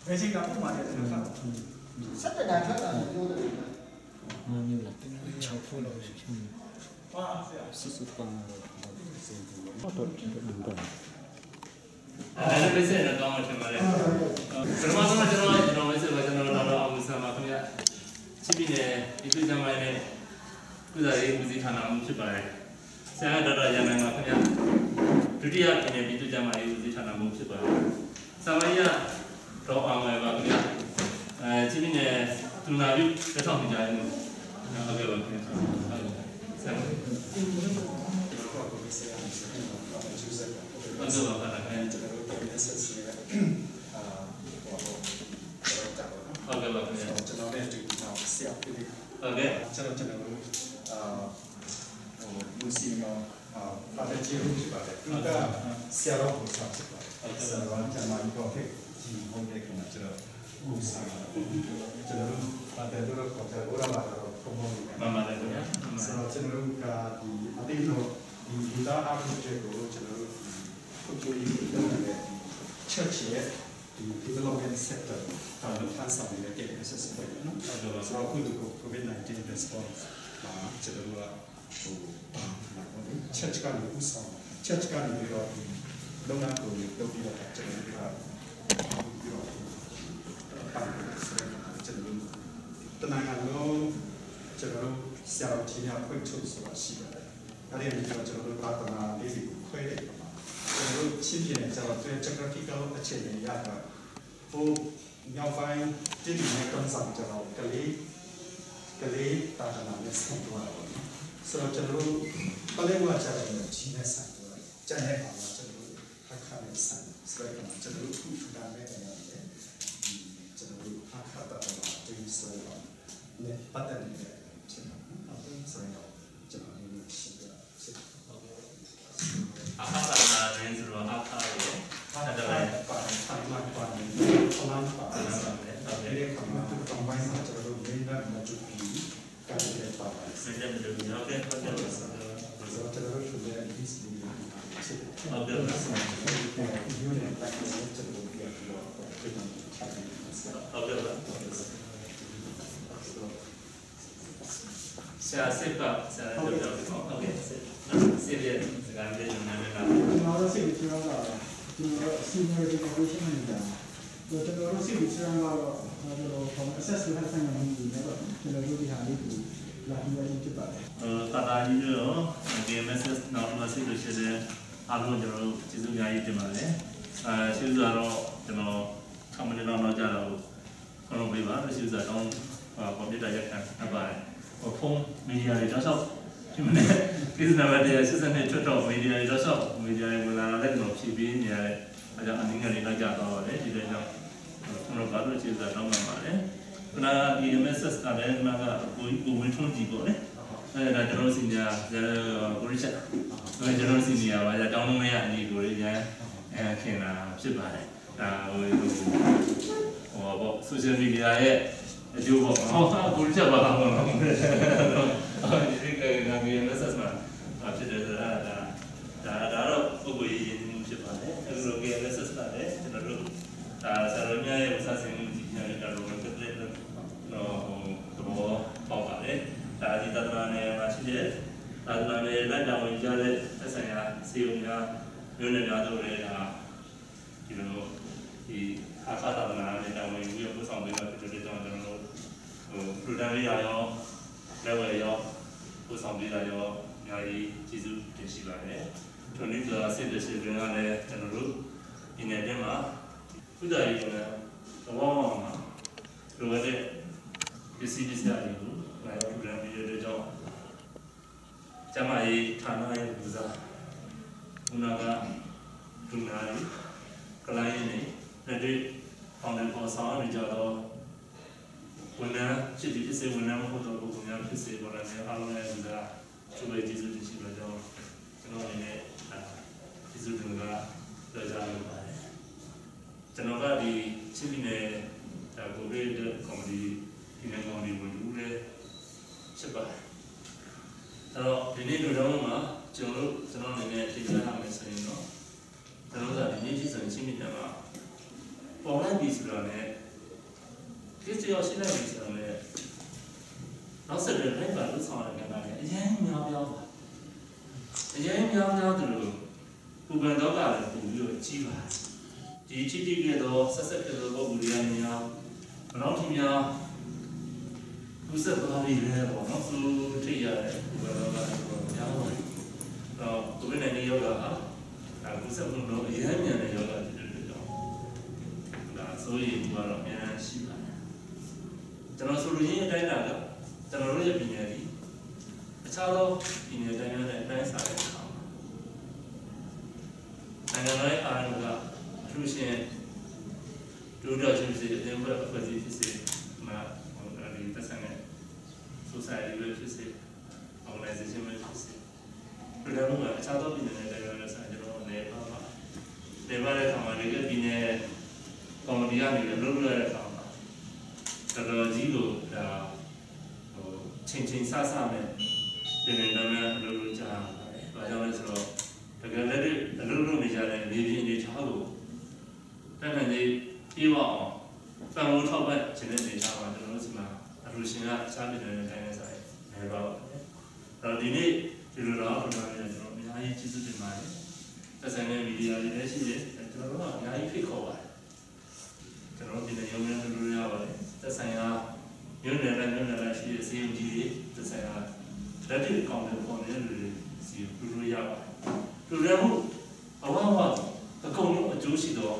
ဘယ်ချိန်ကပို့မှာလဲကျွန်တော် 7တန်ထွက်တာပြောတယ် 5မျိုးလား6ခုလောက်ရှိ ဟာဆရာ စုစုပေါင်းတော့တော့တူတော့ အဲ့ဒါပဲဆက်နေတော့မှထင်ပါတယ်ပထမဆုံးကျွန်တော်ကျွန်တော်မိတ်ဆွေပါကျွန်တော်တော်တော်အောင်ဆာပါခင်ဗျချစ်ပြည်နယ်ဒီပြည်စံပိုင်းနဲ့ကုသရေးဦးစီးဌာနမှုဖြစ်ပါတယ်ဆရာတော်တော်ရန်နိုင်ပါခင်ဗျဒုတိယပြည်နယ်ပြည်သူ့ကျန်းမာရေးဦးစီးဌာနမှုဖြစ်ပါတယ်ဆရာမကြီးကတော့အောင်ပါပါခင်ဗျအဲချစ်ပြည်နယ်တူနာပြုလက်ဆောင်ကြရေးမှုဟုတ်ကဲ့ပါခင်ဗျဟုတ်ကဲ့ဆရာ ကိုကိုဆရာဆရာတော့ကျူးစက်ပါ ဟုတ်ကဲ့ပါခင်ဗျ ကျွန်တော်တို့ PSS နဲ့အာဟိုတော့တာပါနော် ဟုတ်ကဲ့ပါခင်ဗျ ကျွန်တော်လည်းဒီနောက်ဆရာပြည့် ဟုတ်ကဲ့ ကျွန်တော်ကျွန်တော်တို့အာဟိုလူစီမောအာဖာတဲ့ချေရုဖြစ်ပါတယ်သူကဆရာတော်ကိုဆောက်ဖြစ်ပါတယ်ဆရာတော်ကကျွန်တော်တို့ဖြစ်ဒီဟိုတဲ့ကကျွန်တော်ကိုဆောက်ကျွန်တော်တို့ဖာတဲ့တို့ကောကျွန်တော်တို့လာတော့ပုံပုံ မှန်ပါတယ်ခင်ဗျာ ဆိုတော့ကျွန်တော်တို့ကဒီအတိတ်တော့ဒီလူသားအမှုတွေကိုကျွန်တော်တို့ဒီပုဂ္ဂိုလ်ရေးလုပ်နေတဲ့ဒီ church ရဲ့ဒီ development sector တာဝန်ထမ်းဆောင်နေတဲ့ KSS ဖွဲ့နော် ဟုတ်ကဲ့ပါ ဆိုတော့အခုဒီ COVID-19 response မှာကျွန်တော်တို့ကဟိုပါလာတော့လေ church ကနေဥဆောင် church ကနေပြီးတော့ဒီလုပ်ငန်းကိုလုပ်ပြီးတော့ကျွန်တော်တို့ကပြီးတော့ပါဆိုတော့ကျွန်တော်တို့တနင်္လာလုံးကျွန်တော်တို့ဆရာတော်ကြီးများဖွင့်ထုတ်ဆိုတာရှိပါတယ်။အဲ့ဒီတော့ကျွန်တော်တို့သာသနာလေးတွေကိုခွဲတဲ့အခါမှာကျွန်တော်တို့ချင်းပြည်နယ်ကျတော့ geographical အခြေအနေရတာဟိုမြောက်ပိုင်းတည်တည်နဲ့တုံးဆောင်ကျွန်တော်ကလေးကလေးသာသနာနဲ့ဆက်သွားတာပေါ့နော်။ဆိုတော့ကျွန်တော်တို့ပလဲဝါကျတော့ကြီးနဲ့ဆက်သွားတယ်။ကျန်တဲ့ကောင်ကကျွန်တော်တို့အခါနဲ့ဆက်ဆိုတော့ကျွန်တော်တို့ခုထူတာမဲ့နေရတယ်။ဒီကျွန်တော်တို့အခါတာနာတင်းဆိုတော့နဲ့ပတ်သက်နေတဲ့ဖြစ်မှာနော်။ဆိုတော့ကျွန်တော်လည်းရှင်းပြဖြစ် အခါသာနာရင်းဆိုတော့အခါရဲ့ ပါ အဲ့ဒါ ပါ လည်း ပါပါပါပါပါပါ ဟုတ်ကဲ့ ဒီခါမှာတောင်ပိုင်းမှာကျွန်တော်တို့မင်းသားမတူပြီးကတည်းကပါပါ မင်းလည်းမတူဘူးဟုတ်ကဲ့ဟုတ်ကဲ့ဟုတ် ဆိုတော့ကျွန်တော်တို့ဆိုတဲ့ list လေးဖြစ်တယ် ကဲ့ ဒီလိုနဲ့ပတ်သက်တဲ့ကျွန်တော်တို့ပြန်ပြီးတော့ပြန်ချပြီး ဟုတ်ကဲ့ပါဆရာစစ်ပါဆရာတို့ပြောဟုတ်ကဲ့စစ်စစ်ရဲ့စကားလေးညနေလာ ကျွန်တော်တို့စိတ်ချမ်းသာတာကျွန်တော်တို့ senior generation နေတာကျွန်တော်တို့စိတ်ချမ်းသာတော့ကျွန်တော်ခေါင်း access လို့ဆက်နေနေတယ်ပေါ့ကျွန်တော်တို့ဒီဟာလေးကိုလာပြီးရခြင်းဖြစ်ပါတယ် အဲတာတာကြီးတို့ရော DMSS နောက်မှစစ်လို့ရှိတဲ့အားလုံးကျွန်တော်တို့ကျေးဇူးအများကြီးတင်ပါတယ်အဲရှင်းစွာတော့ကျွန်တော်6မိနစ်လောက်တော့ကြာတော့ခေါင်းပေးပါရှင်းစွာတော့ကွန်ပျူတာရက်ခံအပ်ပါတယ်ဟိုဖုန်းမီဒီယာတွေတောက်လျှောက်ဒီမနေ့ကိစ္စနံပါတ်182နဲ့ထွက်တော့မီဒီယာတွေတောက်လျှောက်မီဒီယာတွေဝင်လာတဲ့ကျွန်တော်ဖြည့်ပေးနေရတဲ့အဲကြောင့်အနည်းငယ်လေးလောက်ကြတော့ပါတယ်ဒီတဲ့ကြောင့်ကျွန်တော်ဘာလို့ကျေးဇူးတောင်းပန်ပါတယ်ခုနက DMSS ကလည်းခုနကကိုကိုဝင်းထွန်းကြည့်ပေါ့လေအဲဒါကျွန်တော်စီနီယာကိုရိချက်အဲကျွန်တော်စီနီယာပါအကြောင်းလုံးလေးကအညီကိုလေးရန်အဲခင်လာဖြစ်ပါတယ်ဒါဟိုဟိုဟိုပေါ့ social media ရဲ့အကျိုးပေါ့ဟောကိုရိချက်ပါတော့တော့ဒီကငါ DMSS မှာဖြစ်တယ်ဆိုတာဒါဒါဒါတော့ပုဂ္ဂိုလ်ရေးရင်းမှုဖြစ်ပါတယ်အဲလို KMSS ကလည်းကျွန်တော်တို့ဒါဆရာတော်များရဲ့ဥစားစင်မှုကြီးညာတဲ့တော်တော်ကတည်းကတော့သဘောပေါက်ပါတယ်ဒါဒီသဒ္ဒနာနယ်မှာရှိတဲ့သာသနာနယ်လက်တော်ဝင်ကြတဲ့သက်ဆိုင်ရာစေုံများမြို့နယ်များတို့လည်းဒါဒီလိုဒီအာခသာသနာနဲ့တော်ဝင်ပြီးပို့ဆောင်ပေးမှာဖြစ်တဲ့ကြောင့်ကျွန်တော်တို့ဟိုပရိုဂရမ်လေးရောလက်ဝယ်ရောပို့ဆောင်ပေးတာရောအများကြီးကျေးဇူးတင်ရှိပါတယ်ထိုနည်းဆိုတာစစ်တရှိတွင်ကလည်းကျွန်တော်တို့ဒီနယ်တွင်မှာကုသရေးကလည်းသဘောမှာလိုအပ်တဲ့ပစ္စည်းပစ္စည်းတွေကိုလာရောက်ထူထောင်ပြီးတဲ့ကြောင့်ကျမရေးဌာနရဲ့လူစားခုနကလူနာတွေကလိုင်းနေလက်တွေပေါင်းတယ်ပေါ်ဆောင်နေကြတော့ဝန်ထမ်းဖြစ်ဒီဖြစ်စေဝန်ထမ်းမဟုတ်တော့ပုဂ္ဂိုလ်များဖြစ်စေပေါ်လာတယ်အားလုံးလည်းလူစားသူပဲကျေးဇူးတင်ရှိပါကြောင်းကျွန်တော်အနေနဲ့ကျေးဇူးတင်ကပြောကြားလိုပါတယ်ကျွန်တော်ကဒီချင်းပြည်နယ်ဒါကိုဗစ်ကော်မတီဒီနိုင်ငံကော်မတီဝင်တူလည်းဖြစ်ပါတယ်အဲ့တော့ဒီနေ့လူတော်မှာကျွန်တော်တို့ကျွန်တော်အနေနဲ့သိကြရမယ်ဆိုရင်တော့ကျွန်တော်တို့ကဒီနေ့ရှိဆိုရင်ချင်းပြည်နယ်မှာပေါ်လိုက်ပြီ ပြီဆိုတာနဲ့ case တယောက်ရှိလိုက်ပြီဆိုတာနဲ့နောက်ဆက်တွဲလိုက်ပါလို့ဆောင်ရတဲ့ကဏ္ဍတွေအရင်များပြောင်းပါအရင်များများတယ်လို့ပူပန်တော့ကလည်းပူပြီးတော့ကြီးပါဒီချိတိကဲတော့ဆက်ဆက်ဖြစ်သောပုဂ္ဂိုလ်တွေများဘလောက်ထိများကုသသွားပြီလဲပေါ့နော်သူထိရတဲ့ပူပန်တော့ကလည်းများပါတယ်တော့ကိုဗစ် -19 ရောဂါဟာဒါကုသမှုတော့အရင်မြန်တဲ့ရောဂါဖြစ်တဲ့အတွက်ကြောင့်ဒါဆိုရင်ဒီကတော့အများရှိပါတယ်ကျွန်တော်ဆိုလိုရင်းအတိုင်းတာကကျွန်တော်တို့ရဲ့ပြည်နယ်ဒီအခြားသောပြည်နယ်တိုင်းများနဲ့အတိုင်းစားတဲ့အခါမှာနိုင်ငံတော်ရဲ့အာရုံကအထူးရှင်တူတော်ချင်းဖြစ်စေအသင်းဖွဲ့အဖွဲ့အစည်းဖြစ်စေမှာဟိုဒီသက်ဆိုင်တဲ့ society ပဲဖြစ်စေ organization ပဲဖြစ်စေပြည်တော်ကအခြားသောပြည်နယ်နဲ့တိုင်းများနဲ့ဆိုင်ကျွန်တော်နေပါပါနေပါတဲ့အခါမှာဒီကပြည်နယ်ကော်မတီကနေလုပ်လို့ရတဲ့အခါမှာတော်တော်ကြီးကိုဒါဟိုချင်းချင်းဆဆနဲ့ပြင်ပြင်တမ်းတမ်းလုပ်လို့ကြားပါတယ်။ဘာကြောင့်လဲဆိုတော့တကယ်လက်တွေ့အလုပ်လုပ်နေကြတဲ့မြေပြင်အနေထားကိုတက်နိုင်သေးပြေဝအောင်ပံ့ပိုးထောက်ပံ့ခြင်းတဲ့အနေထားမှာကျွန်တော်တို့ဒီမှာအထူးရှင်ကစားပြတဲ့တိုင်းနဲ့ဆိုင်နေပါပါတယ်။အဲ့တော့ဒီနေ့ဒီလိုတော့ကျွန်တော်တို့ကျွန်တော်အများကြီးကျေးဇူးတင်ပါတယ်။သက်ဆိုင်တဲ့မီဒီယာတွေလည်းရှိတယ်။ကျွန်တော်တို့ကအများကြီးဖိတ်ခေါ်ပါတယ်။ကျွန်တော်တို့ဒီနေ့ရုံးများတို့လို့ရပါတယ်။သက်ဆိုင်ရာမြို့နယ်နဲ့မြို့နယ်နဲ့ရှိတဲ့ CMG တွေသက်ဆိုင်ရာလက်တွေ့အကောင်တွေပေါ်နေတဲ့လူတွေစီလူလို့ရပါတယ်။လူတွေမှုအဝဝအကုန်လုံးအကျိုးရှိတော့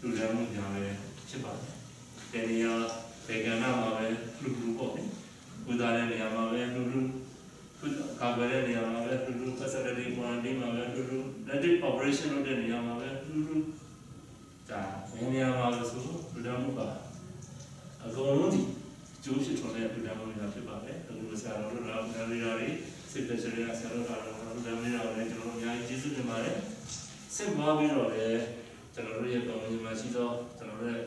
လူတွေမှုများပဲဖြစ်ပါတယ်။ဒီနေရာဘေကနာမှာပဲလူလူပေါ့လေ။ကုသတဲ့နေရာမှာပဲလူလူကာကွယ်တဲ့နေရာမှာပဲလူလူ facility quarantine မှာပဲလူလူလက်တွေ့ operation လုပ်တဲ့နေရာမှာပဲလူလူဒါဘယ်နေရာမှာလဲဆိုလူတွေမှုပါအကုန်လုံးဒီကျိုးဖြစ်ထွန်းတဲ့လူတွေမှုများဖြစ်ပါတယ်။အခုဆရာတော်တို့ကနာရီရာတွေစစ်ပက်ချရီဆရာတော်တို့ကလူတွေမှုတွေလည်းကျွန်တော်တို့အများကြီးကျေးဇူးတင်ပါတယ်။ဆက်သွားပြီးတော့လည်းကျွန်တော်တို့ရဲ့ပတ်ဝန်းကျင်မှာရှိသောကျွန်တော်တို့ရဲ့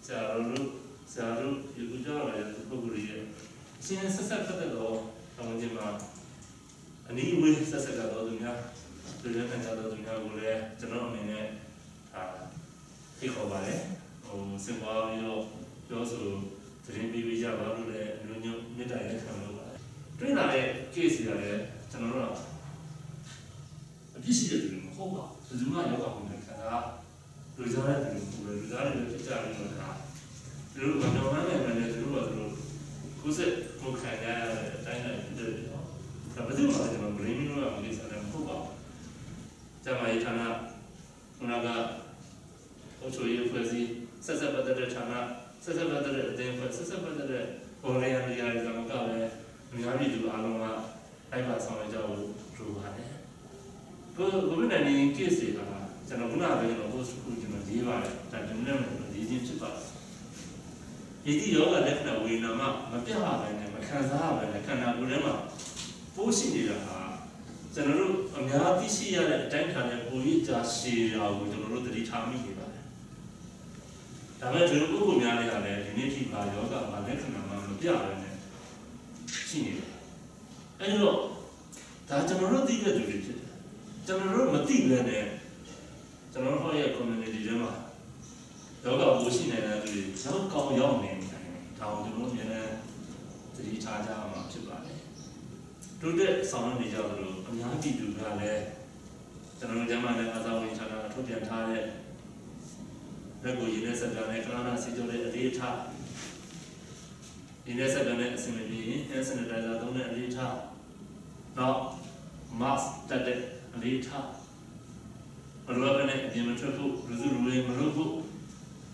ဆရာတော်တို့ဆရာတို့ယူကြလာတဲ့ပုဂ္ဂိုလ်တွေရဲ့အရှင်ဆက်ဆက်ဖတ်တဲ့တော့ပတ်ဝန်းကျင်မှာအနည်းဝေးဆက်ဆက်ကြတော်သူများလူတွေနဲ့ကြတော်သူများကိုလည်းကျွန်တော်အနေနဲ့အာဖိတ်ခေါ်ပါတယ်။ဟိုစင်ပွားပြီးတော့ပြောဆိုသတင်းပေးပေးကြပါလို့လည်းအမျိုးမျိုးမေတ္တာရက်ခံလို့ပါတယ်။တွေ့လာတဲ့ case တွေကလည်းကျွန်တော်တို့ကအပြစ်ရှိတဲ့သူတွေမဟုတ်ပါဘူး။ဘယ်သူမှယောဂပုံနဲ့ခံစားလူစားတဲ့သူတွေလူစားတွေဖြစ်ကြပြီးတော့ဒါသူတို့ကတော်မှန်းတယ်လည်းသူတို့ကသူတို့ခုစက်ကိုခံရတဲ့အတိုင်းတိုင်းဖြစ်တယ်နော်။ဒါဘယ်သူမှလည်းကျွန်တော် blame လို့ရမှာကိစ္စလည်းမဟုတ်ပါဘူး။ကျမရေးဌာနခုနကအုပ်ချုပ်ရေးဖွဲ့စည်းဆက်ဆက်ပတ်သက်တဲ့ဌာနဆက်ဆက်ပတ်သက်တဲ့အသင်းဖွဲ့ဆက်ဆက်ပတ်သက်တဲ့ပေါ်လျာနေရာတွေကမကပဲအများပြည်သူအားလုံးကလိုက်ပါဆောင်ရွက်ကြဖို့လိုပါတယ်။ကိုကိုဗစ် -19 case တွေကကျွန်တော်ခုနကပဲကျွန်တော် post ခုကျွန်တော်ရေးပါတယ်။ဒါကျွန်တော်လည်းရေးချင်းဖြစ်ပါတယ်။ဒီဒီယောဂလက္ခဏာဝေဒနာမှမပြတ်ပါပဲနဲ့မခံစားရပဲနဲ့ခန္ဓာကိုယ်ထဲမှာပိုးရှိနေတာဟာကျွန်တော်တို့အများသိရှိရတဲ့အတိုင်းခံတဲ့ပိုကြီးကြာရှည်တာကိုကျွန်တော်တို့သတိထားမိနေပါတယ်။ဒါပေမဲ့ဒီလိုပုဂ္ဂိုလ်များတွေကလည်းဒီနေ့ထိပါယောဂဘာလက္ခဏာမှမပြဘဲနဲ့ရှိနေတယ်။အဲဒီတော့ဒါကျွန်တော်တို့သိတဲ့သူတွေဖြစ်တယ်။ကျွန်တော်တို့မသိဘဲနဲ့ကျွန်တော်တို့ရဲ့ community ထဲမှာယောဂပိုးရှိနေတဲ့သူတွေရောက်ကောင်းရောက်နေတယ်။ဒါကိုကျွန်တော်တို့အများနဲ့သတိထားကြအောင်ဖြစ်ပါတယ်။တိုးတက်ဆောင်ရွက်နေကြသလိုအများပြည်သူကလည်းကျွန်တော်တို့ကျန်းမာရေးအာဇာဝင်ဌာနထုတ်ပြန်ထားတဲ့လက်ကိုရင်းနဲ့ဆက်ပြန်တဲ့ကလာနာစီကြိုတဲ့အလေးထားရင်းနဲ့ဆက်ပြန်တဲ့အဆင်မပြေရင် hand sanitizer သုံးတဲ့အလေးထားနောက် mask တပ်တဲ့အလေးထားမလိုအပ်ဘဲနဲ့အပြင်မထွက်ဖို့လူစုလူဝေးမလုပ်ဖို့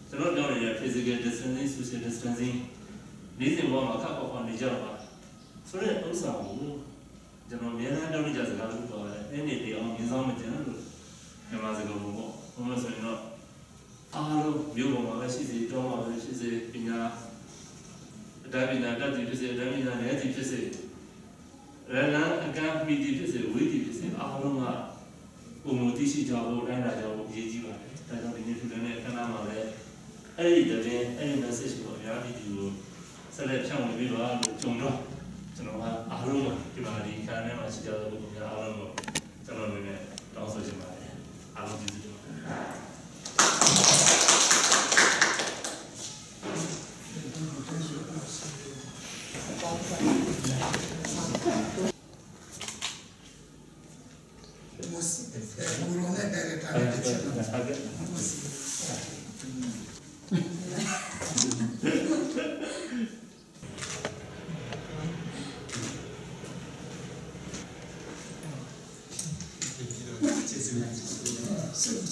ကျွန်တော်ပြောနေတဲ့ physical distancing social distancing နေ့စဉ်ဘဝမှာအခက်အခဲနေကြပါဆိုတဲ့ဥစ္စာကိုကျွန်တော်အများအားပြောနေကြစကားလို့ပြောရတယ်။အဲ့ဒီတည်းအောင်မြင်ဆောင်မကျန်လို့မြန်မာစကားပုံပေါ့။ဘုမဆိုရင်တော့အားလုံးမြို့ပေါ်မှာပဲရှိစေတောမှာပဲရှိစေပညာအတတ်ပညာတတ်သည်ဖြစ်စေအတတ်ပညာနည်းသည်ဖြစ်စေရလန်အကန့်မိသည်ဖြစ်စေဝေးသည်ဖြစ်စေအားလုံးကပုံမသိရှိကြဖို့တိုင်းတာကြဖို့အရေးကြီးပါတယ်။ဒါကြောင့်ဒီနေ့ထူတဲ့အခမ်းအနားမှာလည်းအဲ့ဒီတဲ့အဲ့ဒီ message ကိုအများပြည်သူကိုဆက်လက်ဖြန့်ဝေပေးပါလို့ကြုံတော့ကျွန်တော်ကအားလုံးကဒီမှာဒီခန်းထဲမှာရှိကြတဲ့ပုဂ္ဂိုလ်များအားလုံးကိုကျွန်တော်အနေနဲ့တောင်းဆိုချင်ပါတယ်။အားလုံးကျေးဇူးတင်ပါတယ်။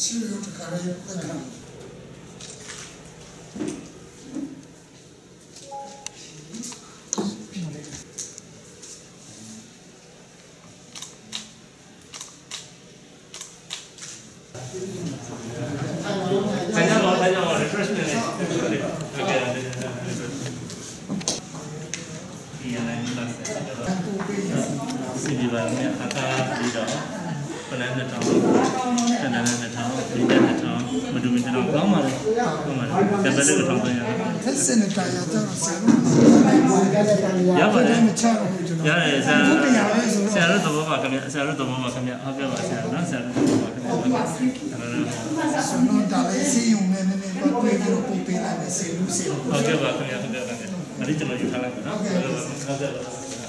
ချီရုတခါလေးလက်ခံ ထိုင်ကြပါထိုင်ကြပါ refreshment လေးဟုတ်ကဲ့ဒီရနိုင်လာဆက်စီဒီပါမြတ်အခါပြီးတော့ပလန်နှစ်ထောင်တနန်းနှစ်ထောင်ဒီတက်နှစ်ထောင်မတူမီတော့ကောင်းပါလေကောင်းပါလေတပတ်လေးထောင်ပြန်ရ ဖက်စင်တာရတော့ဆရာ ရပါတယ် မချတော့ဘူးကျွန်တော် ရတယ်ဆရာ ဘုတရားပဲဆို ဆရာ တော့ တို့သဘောပါခင်ဗျဆရာတို့သဘောပါခင်ဗျဟုတ်ကဲ့ပါဆရာနော်ဆရာတို့သဘောပါခင်ဗျဟုတ်ကဲ့ ကျွန်တော်ဒါလေးစီယုံနေနေတော့တွေ့ပြီးတော့ပို့ပေးလိုက်မယ်ဆေလူဆေလူ ဟုတ်ကဲ့ပါခင်ဗျဟုတ်ကဲ့ပါခင်ဗျအဲ့ဒီကျွန်တော်ယူထားလိုက်ပါနော်ဟုတ်ကဲ့ပါဟုတ်ကဲ့ပါ။